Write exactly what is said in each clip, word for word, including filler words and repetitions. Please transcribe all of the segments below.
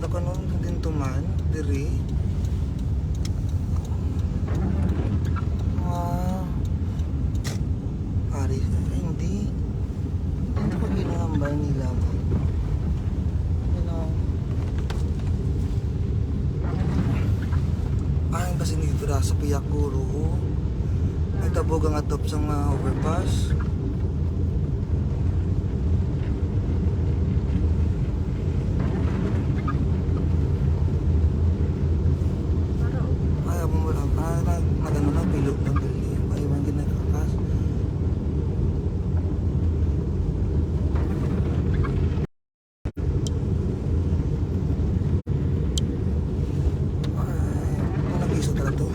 Nakanon ka din tuman, diri. Mga Paris, ay, hindi. Hindi ko ginahambal nila. You know. Ay, kasi dito na sa Piyak Guro, oh. Nagtabog ang atop sa mga overpass. Ay, amo mo lang. Ah, nag-, nag-ano lang, pilo lang, pilo. Ay, man, ginagapas. Ay, ano, nag-iso talaga to.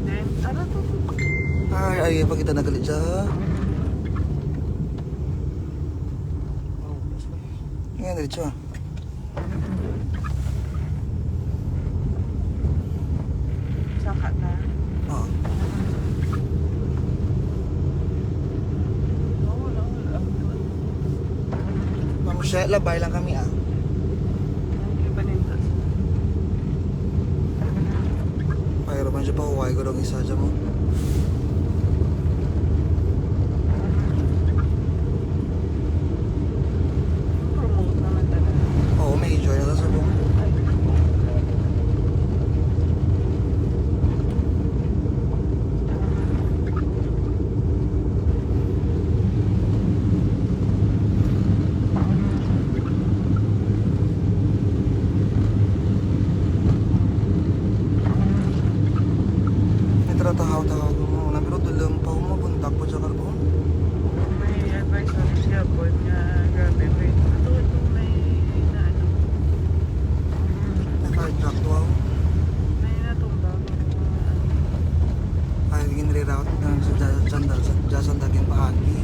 Then, ano to? Ay, ay, pakita na galit siya. Ngayon, diretso, ah. Saka na. Oo. No, no, no. Ma'am Shella, bay lang kami, ah. Ang iba nito. Ay, raman siya pa, huwag ko daw isa siya mo. Promote naman talaga. Oo, major na sa subong. May tratahaw-tahaw ko mo. Nabiro, dulang pa mo, buntak po siya karton. May advisory siya po nga grabe, wait. Ito, ito may na ano. May fire truck to, ah. May natumba ko. Ay, ginreroute na sa dya-, sandal, sa dya-, sandal yung bahagi.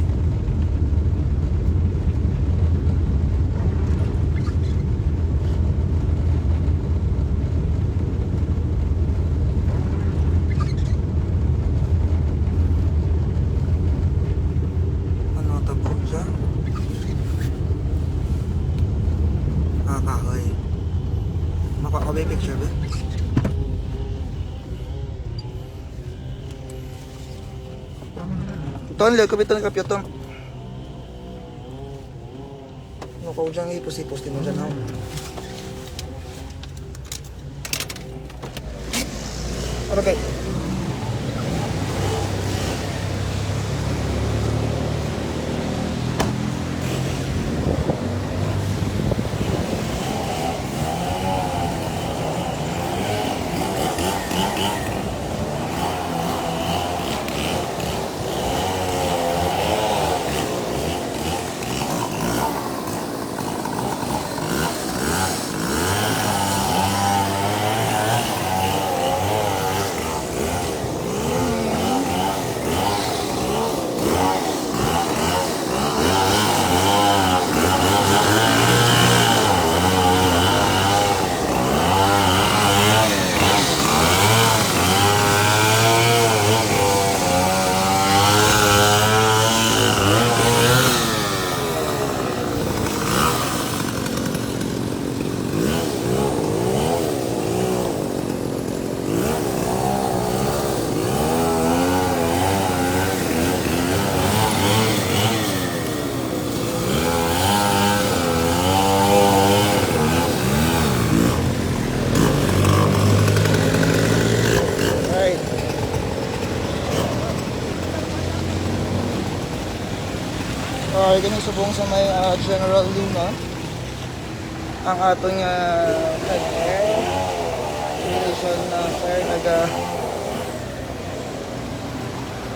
Ano, tabo siya? Ah, kahoy. Mapa-, okay, picture ba? Ton, lihat ko, biton, kapyo, ton. Ano ko dyan, ipos-ipos, di mo dyan, ha? Okay. Right. Okay, kini subong sa may, ah, General Luna. Ang aton nga nag-air operation na, sir, naga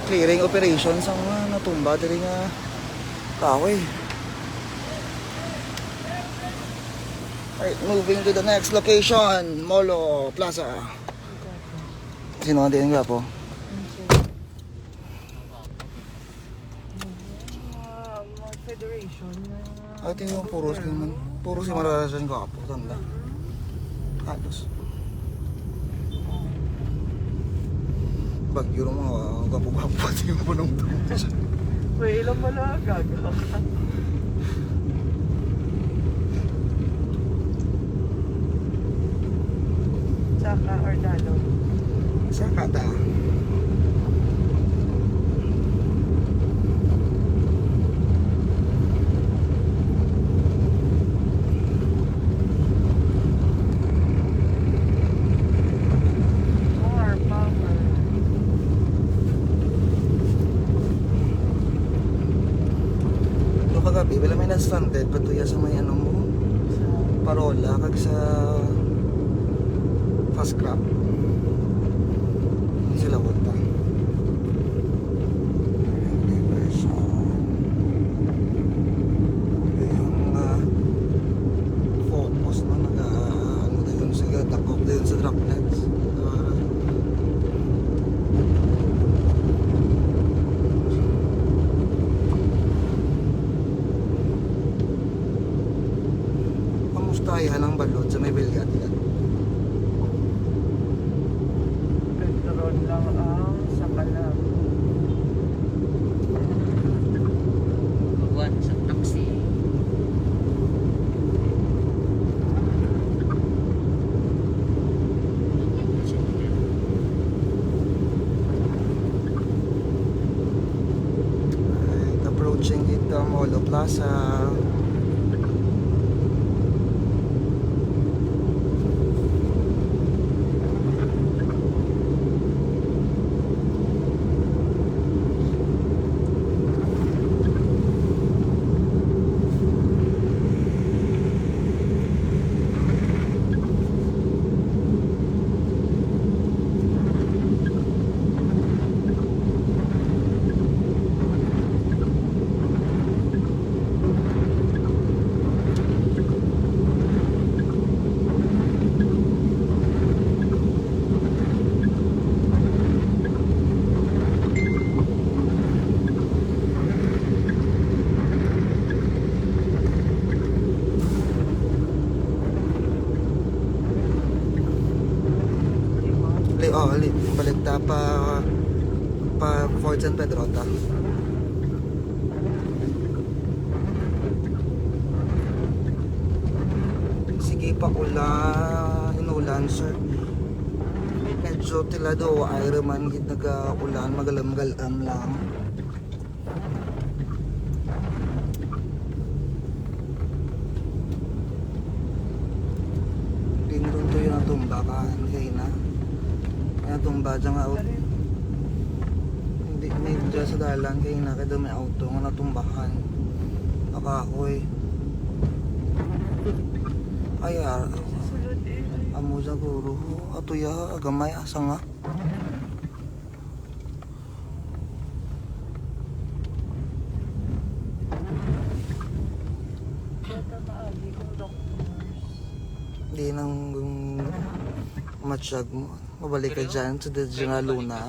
clearing operation sa mga natumba diri nga kahoy. Alright, moving to the next location, Molo Plaza. Sino ang diyan, gwapo? Mga, mga federation na. Ate, yung puro sila man. Puro si Mararasan ko, apo, tanda. Halos. Bagyo ng mga gwapo-gwapo, ate, yung punong-punong. Uy, ilang pala, gaga. Saka or Dalo? Saka ta. More power. Pero kagabi, wala may na-stranded pa tuya sa may ano mo, Parola, kag sa Fast Craft. Hindi sila wala. Ang, ah, focus na nag, ah, ano na yun, sige, dakop na yun sa droplets. Ah, Kamusta ay anang balod sa may bilyat yan? Petrol lang ang sa kalam. Buwan sa taxi. Right, approaching it, uh, Molo Plaza. Li-, oh, li-, balik ta pa, pa Fort San Pedro ta. Sige pa ulan, inulan, sir. Medyo tilado, ay raman gid nagaulan, magalam-galam lang. Pinron to yung natumba ka, kay na. Yung natumba dyan nga, hindi, may dyan sa dalan, kay na, kaya may auto nga natumbahan. Nakahoy. Ay, ah, amo dyan, guro. Ato ya, agamay, asa nga? Di nang matyag mo. Mabalik ka dyan sa dyan nga Luna.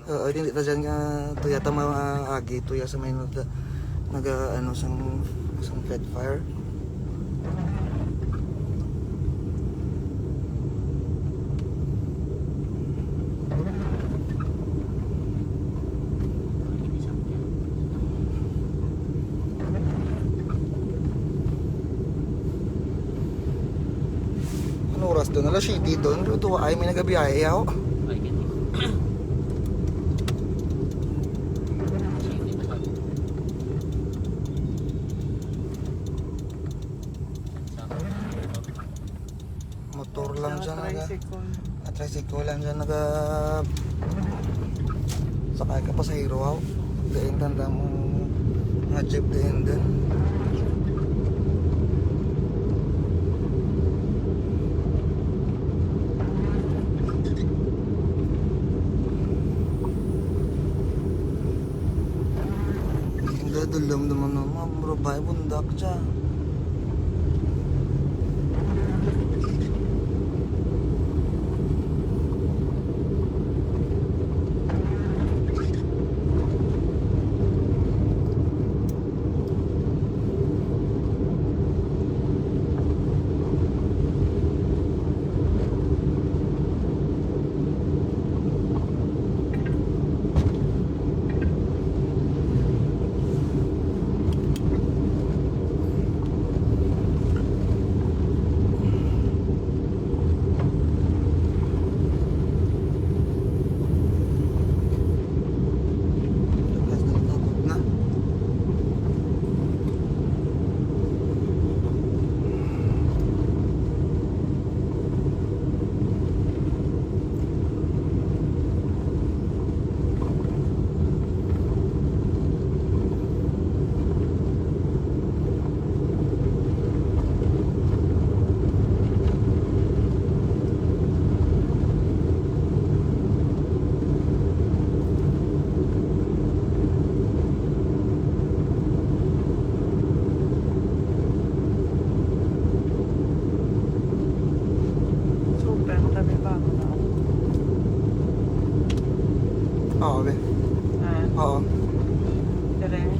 Oo, hindi ta dyan nga tuya ta maagi, tuya sa may nag-, naga, ano, sang, sang Fed Fire. Ano oras doon? Alas siyete doon. Pero tuwa ay may nagabiyahe ako. Motor lang siya naga, tricycle. Ah, tricycle lang siya naga, sakay ka pasahero, aw. Diin tanda mo nga jeep diin din. Ang dadulom naman ng mga babae, bundak siya.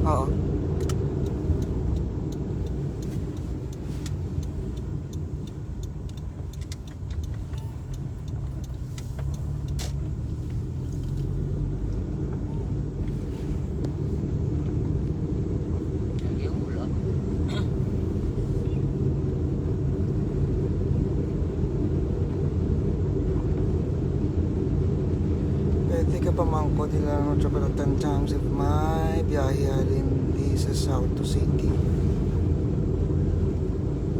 Oo. Pwede ka pamangkot nila ng triple ten times if may biyahe halin di sa South to City.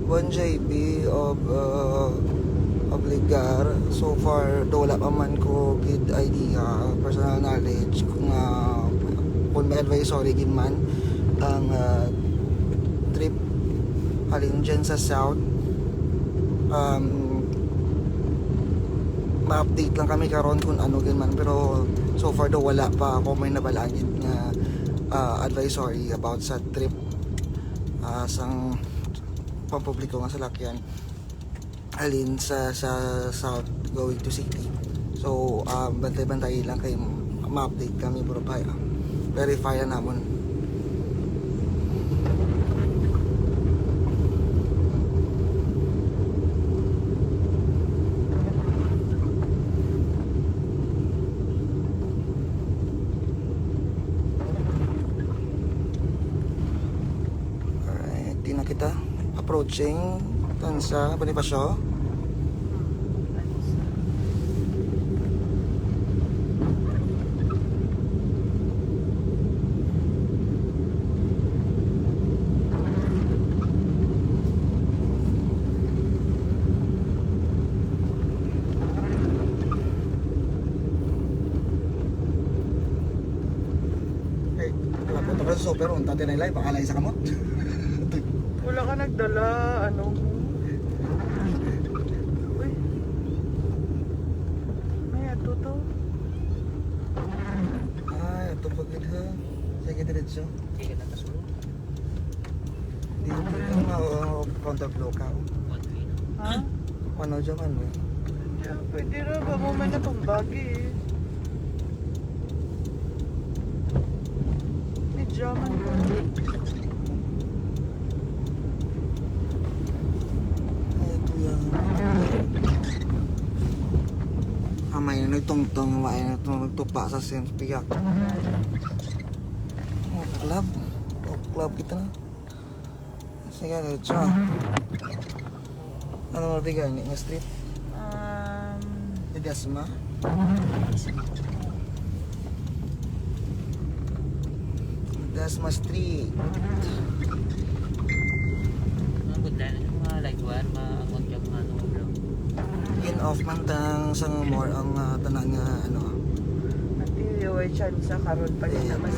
One J B of, uh, of Ligar. So far, do wala pa man ko gid idea, personal knowledge, kung, uh, kung may advisory gid man ang, uh, trip halin dyan sa South. Um, ma-update lang kami karon kung ano gid man, pero so far do wala pa ako may nabalaan gid nga, uh, advisory about sa trip, uh, sang pampubliko nga salakyan halin sa, sa South going to city. So, ah, bantay-bantay lang kay ma-update kami, bro, pa. Verify na namon. Alright, di na kita approaching tan sa Bonifacio. Ay, wala po ito ka sa super, unta din ay live, baka lang isa kamot. Wala ka nagdala, ano mo? Uy. May ato to. Ay, ato pa gid, ha? Sige, diretso. Sige, nakasulod. Di, di, ano, oh, counter flow ka. One way na. Ha? Ano dyan man, eh? Yeah, pwede ra ba mo man na pambagi, eh? May jaman ko. Ay, kuya. Amay na nagtungtong, amay na itong nagtupa sa Saint Piak. Oh, club. Oh, club kita na. Sige, diretso. Ano mo bigan ni nga street? Um, Ledesma. Ledesma Street. Mga good line, yung mga light wire, maangot yung mga ano, bro. In off man tang sa more ang, ah, tanan nga, ano. Ati, way chance sa karon pa rin naman.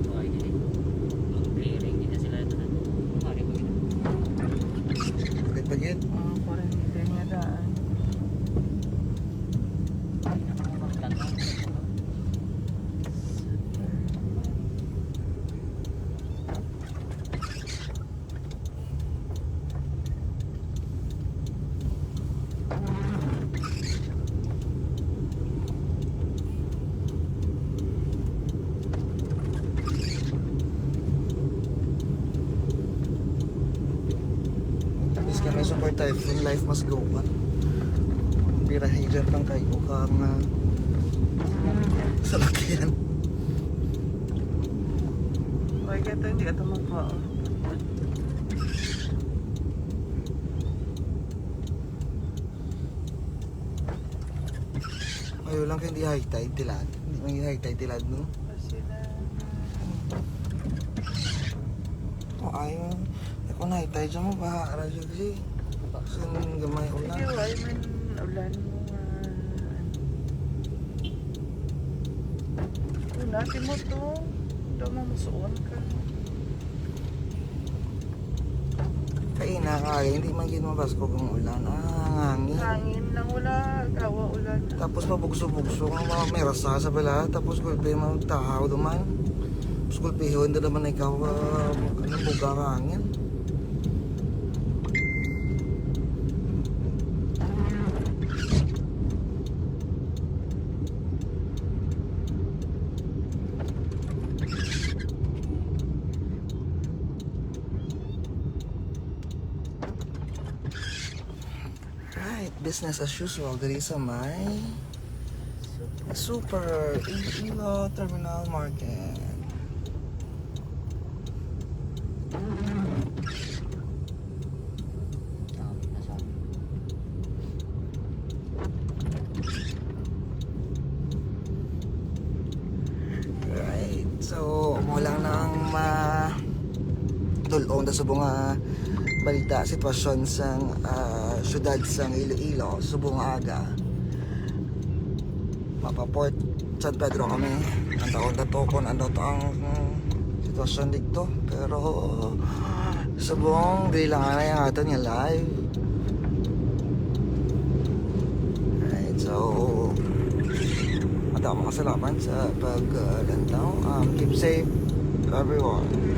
Okay, dili. Ang clearing, di na sila ito na. Mari ko ito. Pagit-pagit. Ang kuryente nga daan. At least kami support tayo. Yung life must go on. Birahe dyan lang kayo kang, ah, salakyan. Why ka to? Hindi ka to magpa-, oh. Ayaw lang kay hindi high tide tilad. Hindi man high tide tilad, no? Kasi na. O, ayaw. Ako na high tide dyan mo, baha ra dyan kasi. Sun gamay ulan. Sige, why man ulan mo nga? Una, kimo to. Daw mo musuon ka. Kaina kay hindi man gid mabaskog ang ulan. Ah, ang hangin. Hangin lang, wala kawa ulan. Tapos mabugso-bugso ang mga may rasa sa bala. Tapos gulpi magtahaw duman. Tapos gulpihon na naman ikaw, ah, ano, buga ang hangin. Business as usual diri sa may Super Iloilo Terminal Market. Right. So, mo lang nang ma dulong ta subong nga balita, sitwasyon sang ah, syudad sang Iloilo subong nga aga. Mapa-Port San Pedro kami. Ang taon na to kung ano to ang mm, sitwasyon dito. Pero subong dili lang anay ang aton nga live. Right, so mata mga salamat sa paglantaw. Um, keep safe, everyone.